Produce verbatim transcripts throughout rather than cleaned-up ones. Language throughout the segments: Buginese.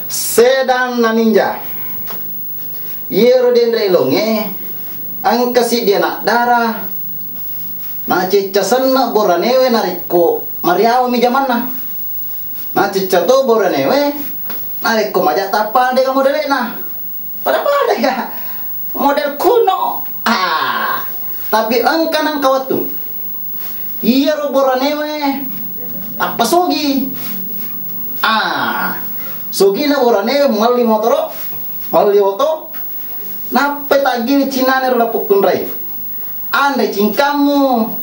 Sedanna Ninja. Iyaro denre elongnge engka siddi anak dara. Nacecca senna boranewe narekko mariawami jamanna. Nacecca to boranewe narekko maja tappana dega modele'na. Pada-pada ya. Model kuno. Ah, tapi engka nangka wettu. Iyaro boranewe tappa sogi. Ah, sogina boranewe melli motoro, melli oto. Nappa taggiri cinane ro lapukkunrai. Anre cingkammu.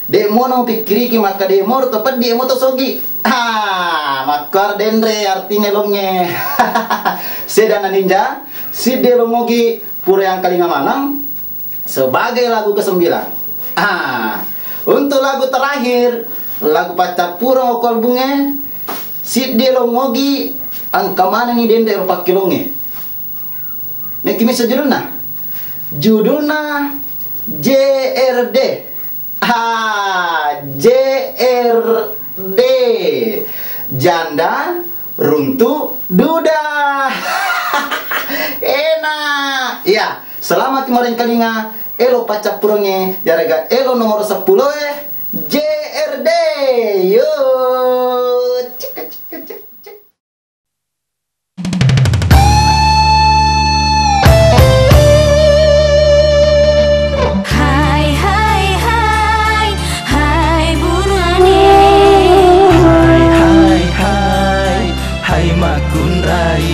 De' mono pikkiriki makkeda moro to peddi e moto sogi. Ah, makkuaro denre artine elongnge. Sedanna Ninja, siddi elong ogi pura yangkalinga maneng sebagai lagu kesembilan. Ah, untuk lagu terakhir, lagu paccappureng ko albungnge, siddi elong ogi engka manenni denre ro pakkelongnge. Mekki missa judulna? Judulna J R D. Ah, J R D. Janda runtu duda. Enak. Iya, selamat kemarin kalinga. Elo paccappurengnge, jaraga elo nomoro seppulo e, J R D. Yo. Cek, cek, cek, cek. Hai, hai, hai, hai burane. Hai, hai, hai, hai makkunrai.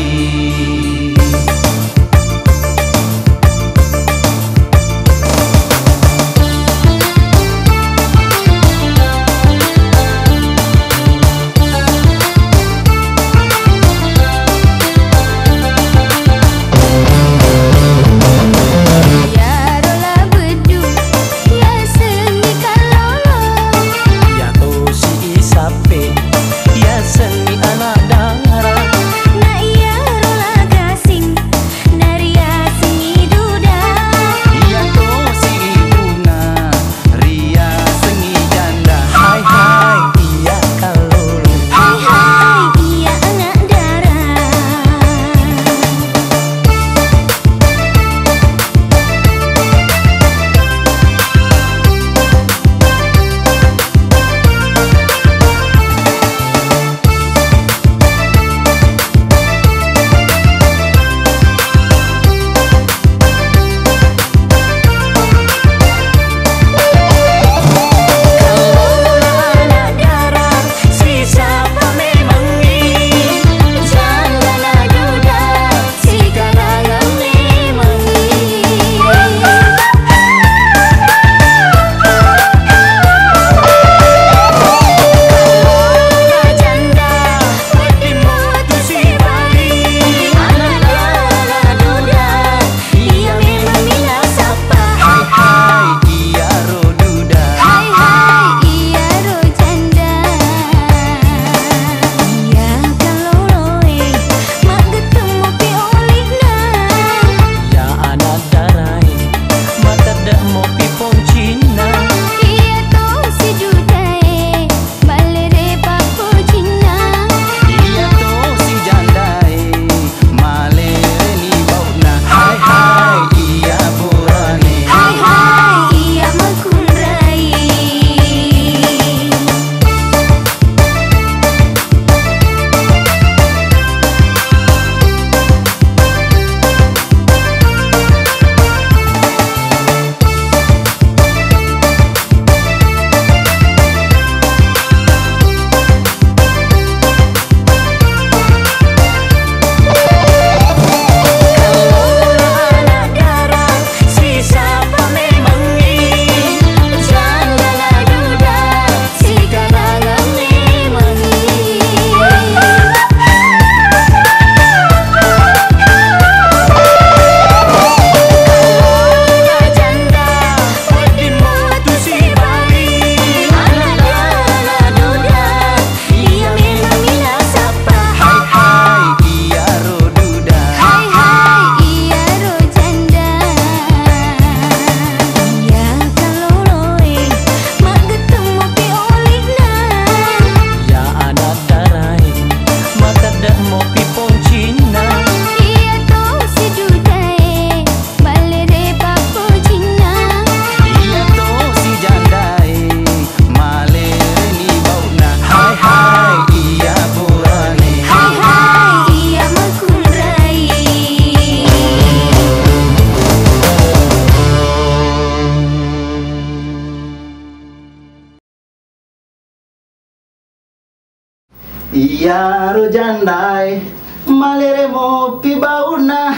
Iyaro jandae, malere mopi bauna.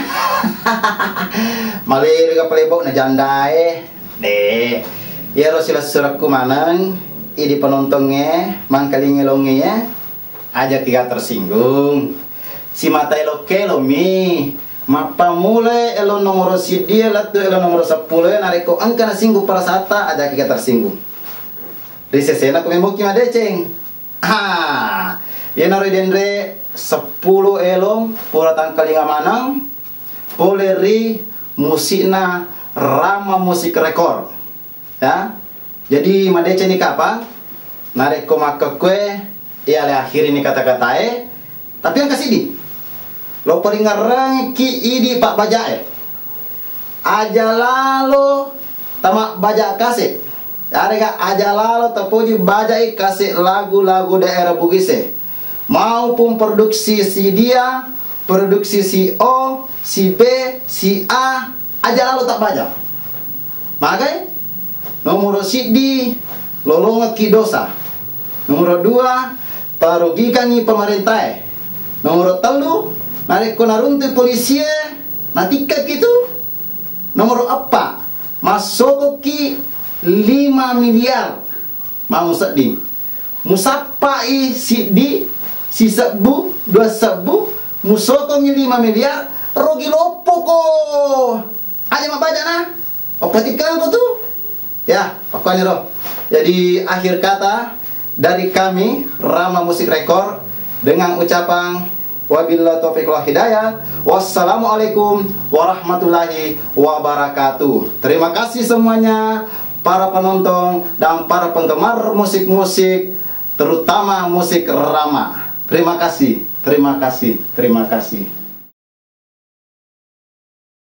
Malere ga pale bauna jandae. De. Iyaro silessurekku maneng, idi penontongnge, mangkalinge longnge ya. Aja kiga tersinggung. Simata elok-elok mi. Mappamulai elo nomoro siddi e lettu elo nomoro seppulo e, narekko engka nasinggung perasatta, aja kiga tersinggung. Ri sesena ko memoki madeceng. Ha, iyanaro denre seppulo elo pura tangkalinga maneng pole ri musikna Rama Musik Record. Ya. Jadi madeceng ni kapang, narekko makkekkue, ya le akhiri ni kata-katae, tapi engka siddi. Lo paringerrengki idi pabbajae. Aja lalo tama baja kaset. Yarega aja lalo tapoji bajai kaset lagu-lagu daerah Bugise. Maupun produksi si dia, produksi si O, si B, si A, aja lalo tabbaja. Magai? Nomoro siddi, lolongekki dosa. Nomoro dua, tarugikangi pemerintah e. Nomoro tellu, narekko naruntui polisie, natikkaki tu. Nomoro eppa, massokokki lima miliar. Mamo sedding. Musappai siddi, sisebbu, dua sebbu, musokongi lima miliar, rogi loppoko. Aja mabbaja na, oppatikkangko tu. Ya, pokoknya ro. Jadi akhir kata dari kami Rama Musik Record dengan ucapan wabillahi taufiq wal hidayah. Wassalamualaikum warahmatullahi wabarakatuh. Terima kasih semuanya para penonton dan para penggemar musik-musik, terutama musik Rama. Terima kasih, terima kasih, terima kasih.